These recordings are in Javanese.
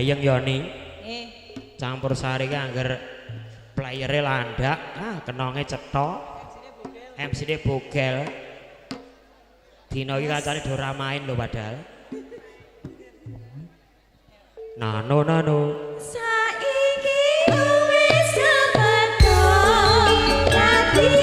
Gayeng Yoni. Nggih. Campur sari ki angger playere landak, ah kenonge cetha. MC-ne bogel. Dina iki kancane do ora main lho padahal. Nano nano. Saiki wis kepethuk dadi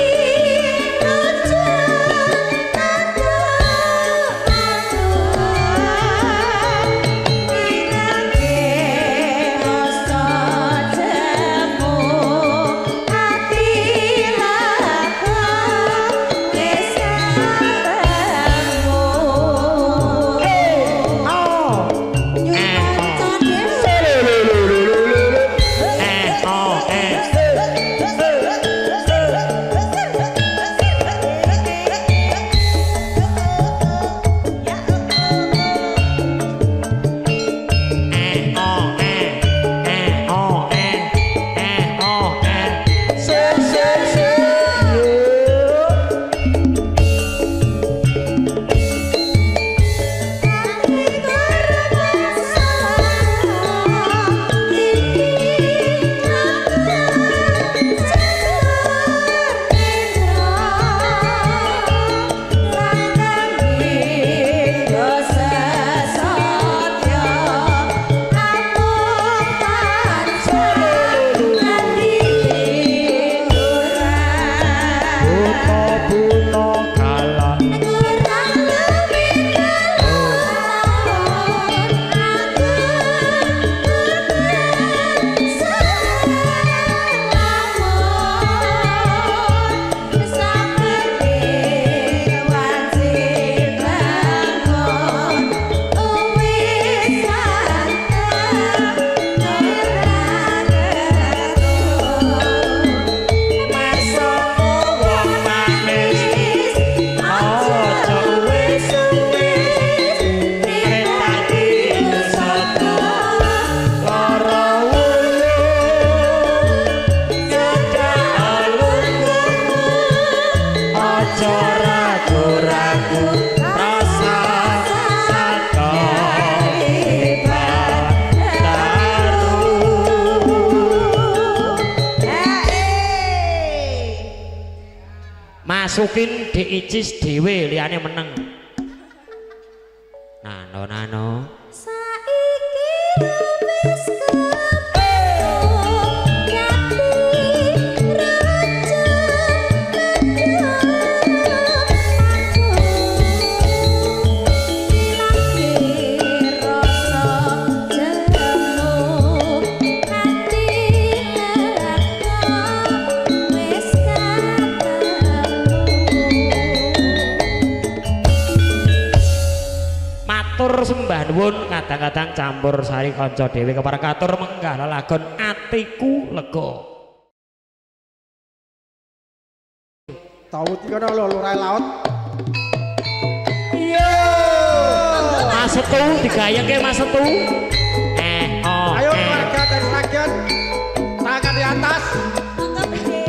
masukin diicis dhewe liyane meneng. Nano nano. Saiki wis kepethuk dadi raja rasa jemu ati lega wis matur sembah nuwun kadang-kadang campur sari kanca dhewe kepareng katur menggah lelagon atiku lega. Tawut iki ana lho lurae laut. Iya. Mas Setu digayengke Mas Setu. Oh. Ayo warga dari Sragen. Tangan di atas. Monggo Bude.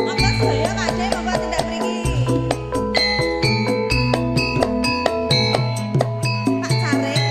Monggo sedaya Pak De, monggo tindak mriki. Pak Carik.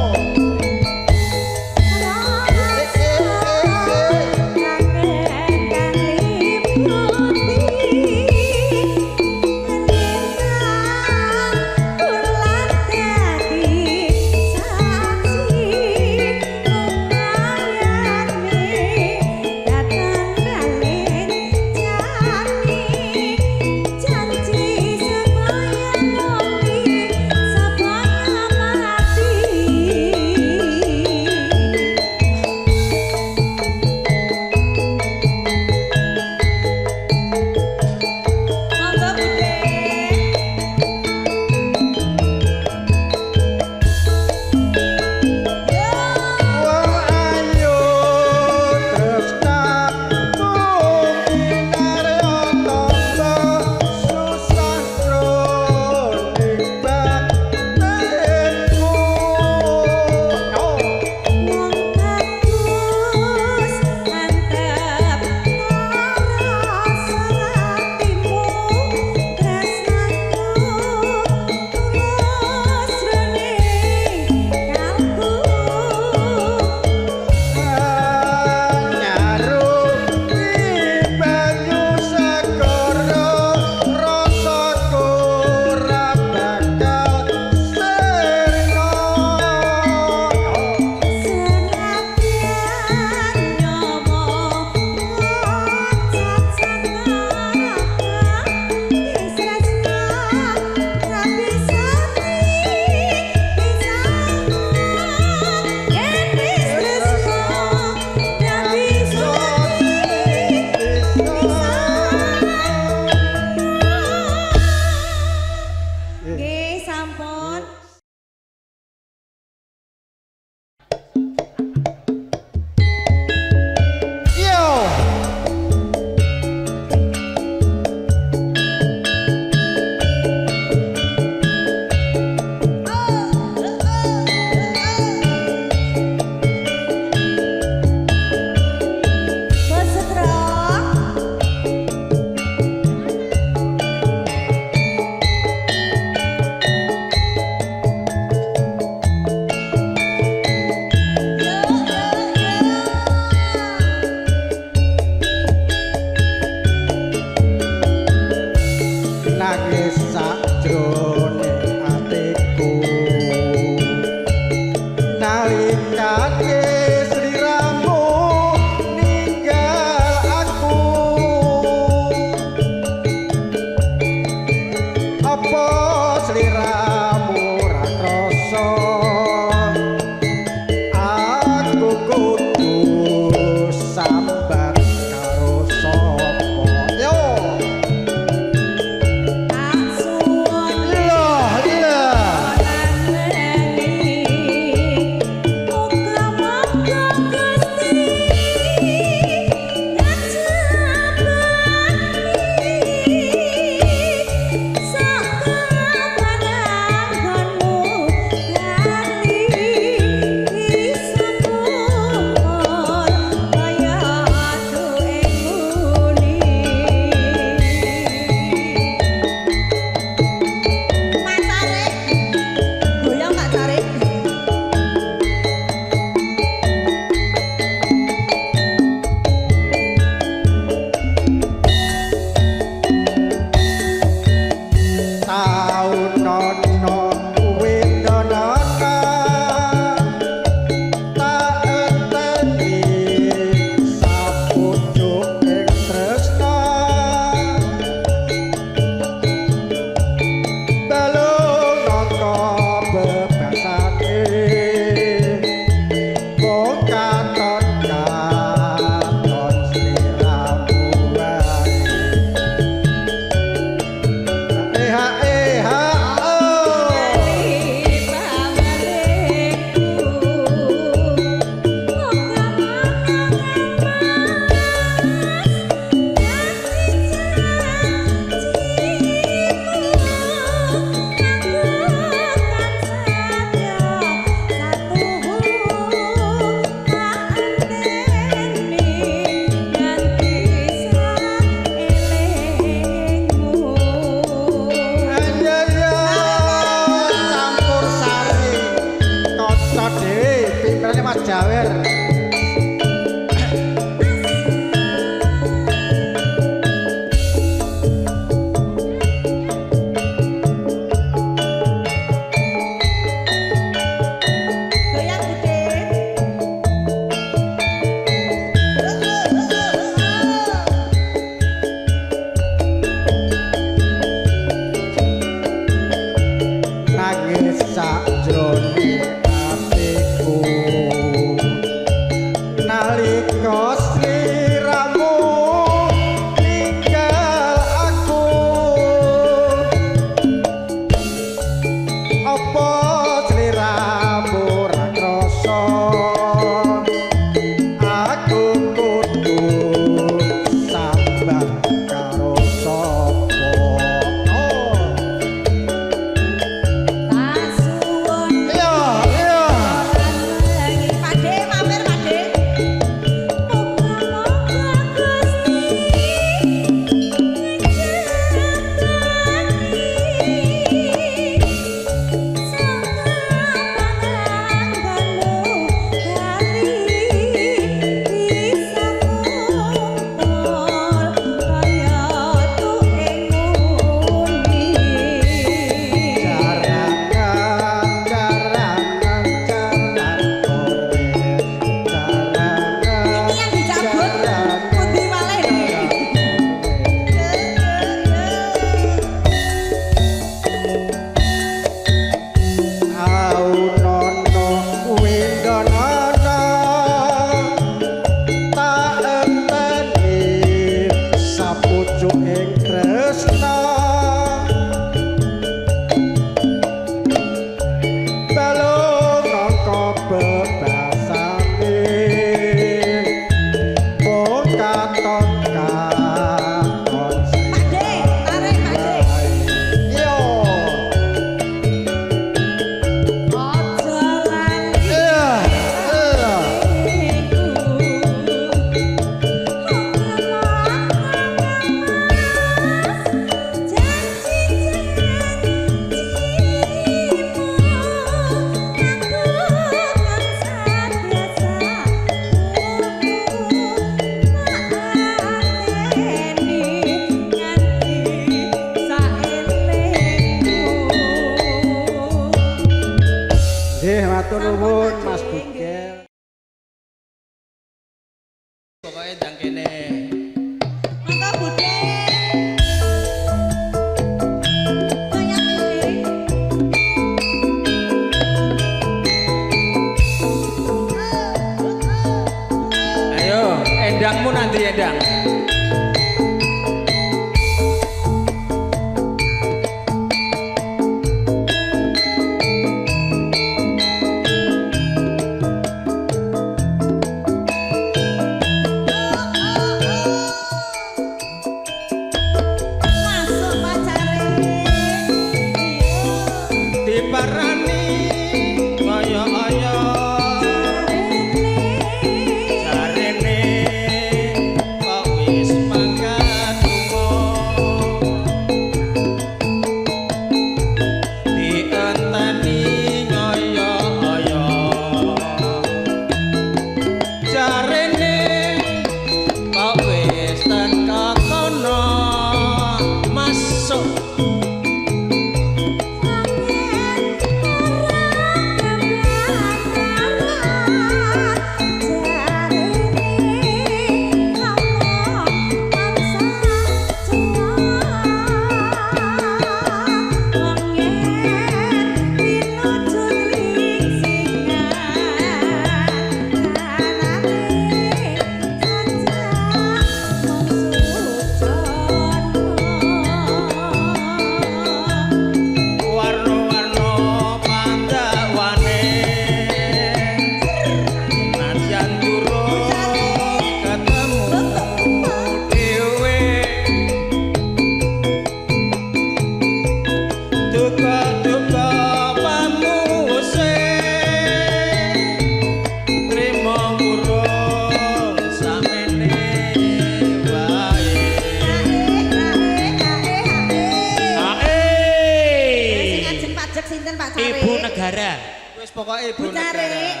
Wis pokoke Ibu Bu Negara. Carik,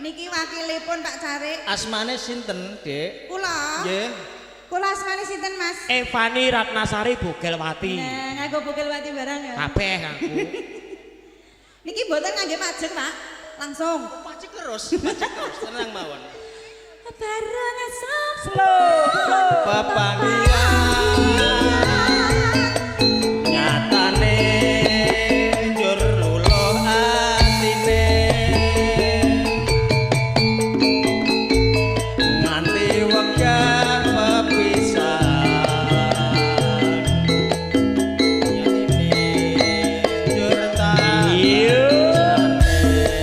niki wakilipun Pak Carik. Asmane sinten, Dik? Kula. Nggih. Kula asmane sinten, Mas? Evani Ratnasari Bogelwati. Nah, nganggo Bogelwati barang ya. Kabeh aku. Niki mboten ngangge pajak, Pak. Langsung. Pajak terus, pajak terus tenang mawon. Bareng slow. Pepanggihan nyatane njur luluh atine nganti wegah pepisahan nyatine njur tak Iya.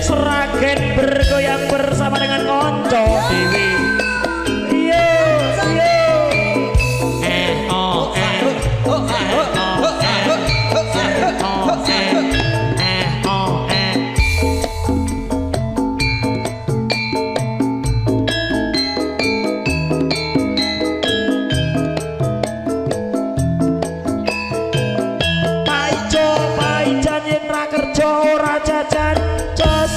Sragen bergoyang bersama dengan konco dewi. Iya, iya. Eh, oh, eh. oh ah oh oh ah oh oh ah Oh, eh. Eh, oh, eh. Paijo, paijan yen ra kerja ora jajan jos.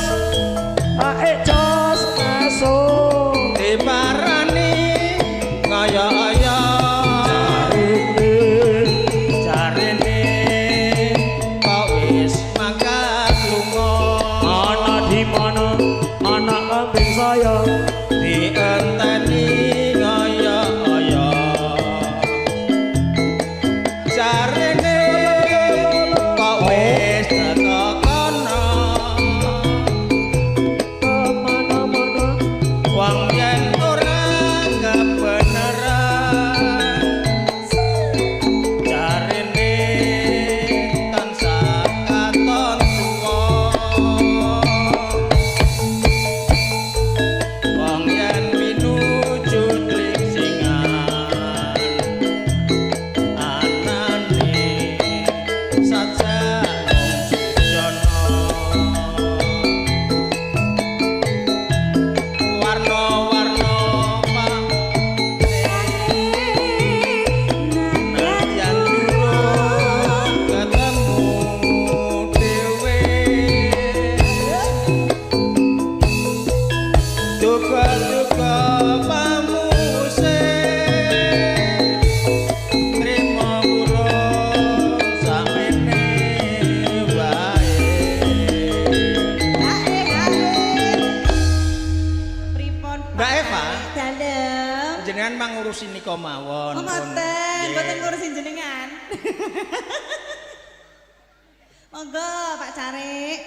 Ae jos masuk. Diparani ngaya-aya jarene kok wis mangkat lunga Ana di mana ana kambing saya. Dienteni ngaya-aya jarene kok wis teka kono Kemana-mana wong yen ora kebenaran jarene tansah katon tuwa wong yen pinuju tringsingan anane sajak mung sujana warna-warna pak nadyan durung ketemu dhewe duka-duka pamuse trima urung sakmene wae. Hae, hae. Pripun, Pak? Mbak Eva? Dalem. Jenengan mang ngurusi nika mawon. Oh, mboten, mboten ngurusin jenengan. Monggo Pak Carik.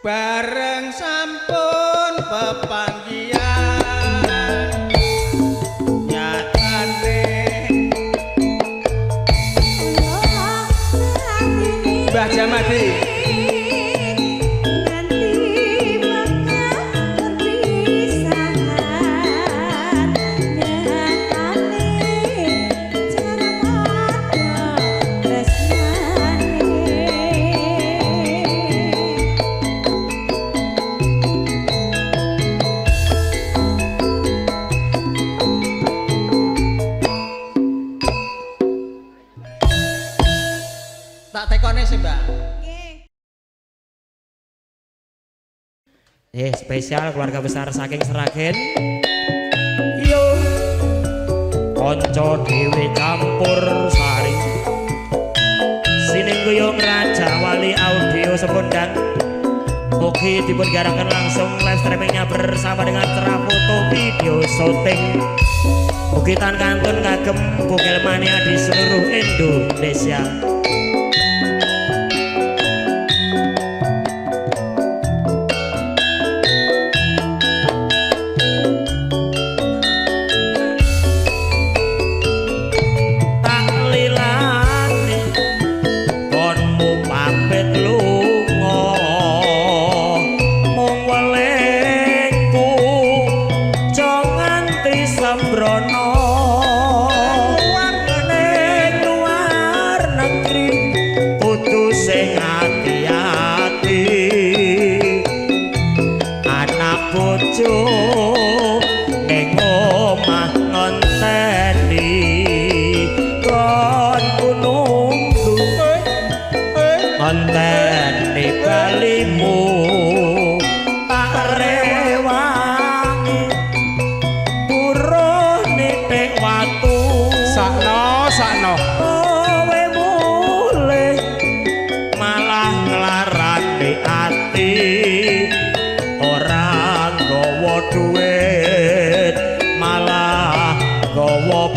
Bareng sampun pepanggihan nyatane Mbah Jamadi. Nganti wekah perpisahan nyatane cara padha tresnane. Tak tekone sih, Mbak. Nggih. Spesial keluarga besar saking Sragen. Yo. Konco dhewe campur sari. Sining guyung Raja Wali Audio Sepundang. Ugi dipun garaken langsung live streamingnya bersama dengan cerah foto video syuting. Ugi tan kantun kagem Bogel Mania di seluruh Indonesia. Tak lilane konmu pamit lunga mung welingku aja nganti sembrono ning luar negeri.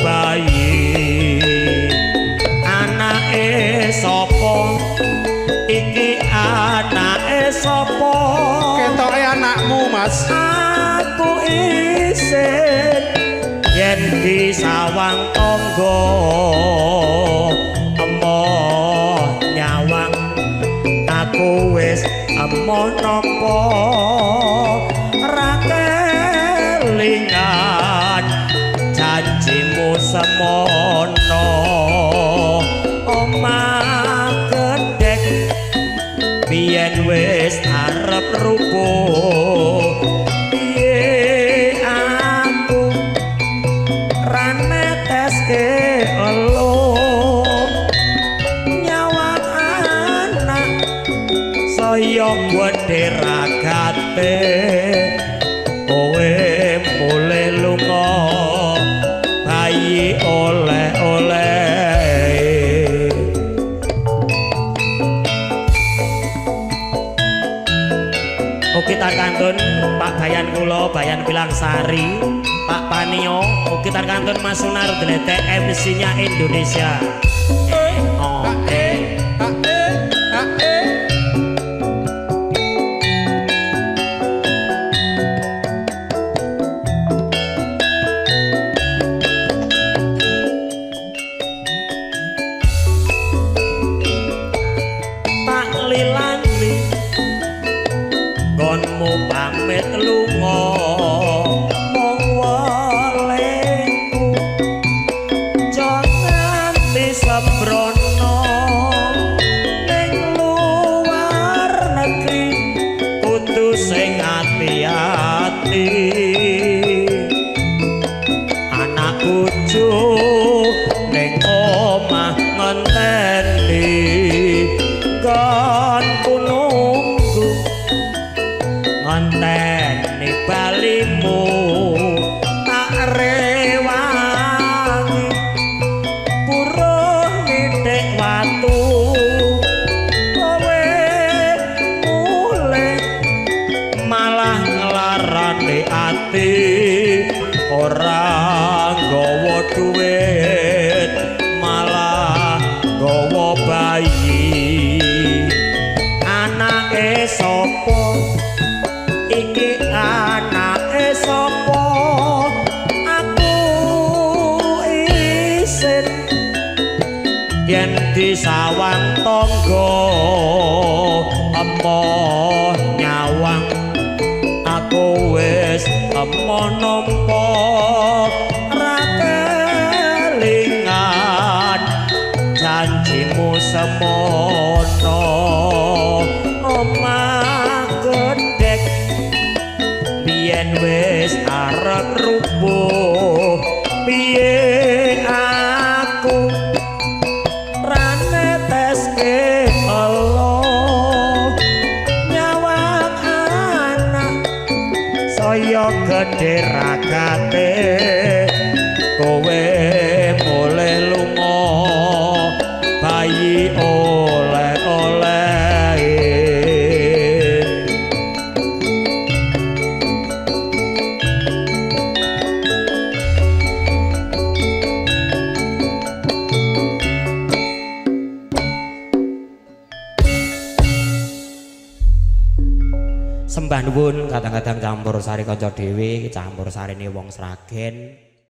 bayi. Anake sapa iki, anake sapa? Ketoke anakmu, Mas. Aku isin yen disawang tangga, emoh nyawang aku wis emoh napa ra kelingan janjimu semono. Omah gedhek biyen wis arep rubuh, piye aku ra neteske elo nyawang anak saya gedhe ragate. Kowe mulih lunga bayi oleh-oleh. Ugi tarkantun Pak Bayan kula, Bayan Pilangsari, Pak Panio, ugi tarkantun Mas Sunar Dletek MC-nya Indonesia. Oh, eh. Ha eh ha eh. Tak lilani nggonmu pamit lunga mung welingku aja nganti sembrono ning luar negeri kudu sing ati-ati. Anak bojo ning omah ngenteni nggonku nunggu ngenteni balimu tak rewangi buruh nitik watu. Kowe mulih malah nglarani ati ora nggawa duit malah nggawa bayi. Anake sapa iki, anake sapa? Aku isin yen disawang tangga emoh nyawang aku wis emoh nampa ra kelingan janjimu semono. Omah gedhek biyen wis arep rubuh, piye aku ra neteske elo nyawang anak saya gedhe ragate. Kowe mulih lunga bayi oleh-oleh. Sembah nuwun kadang-kadang campur sari kanca dhewe, campur sarine wong Sragen.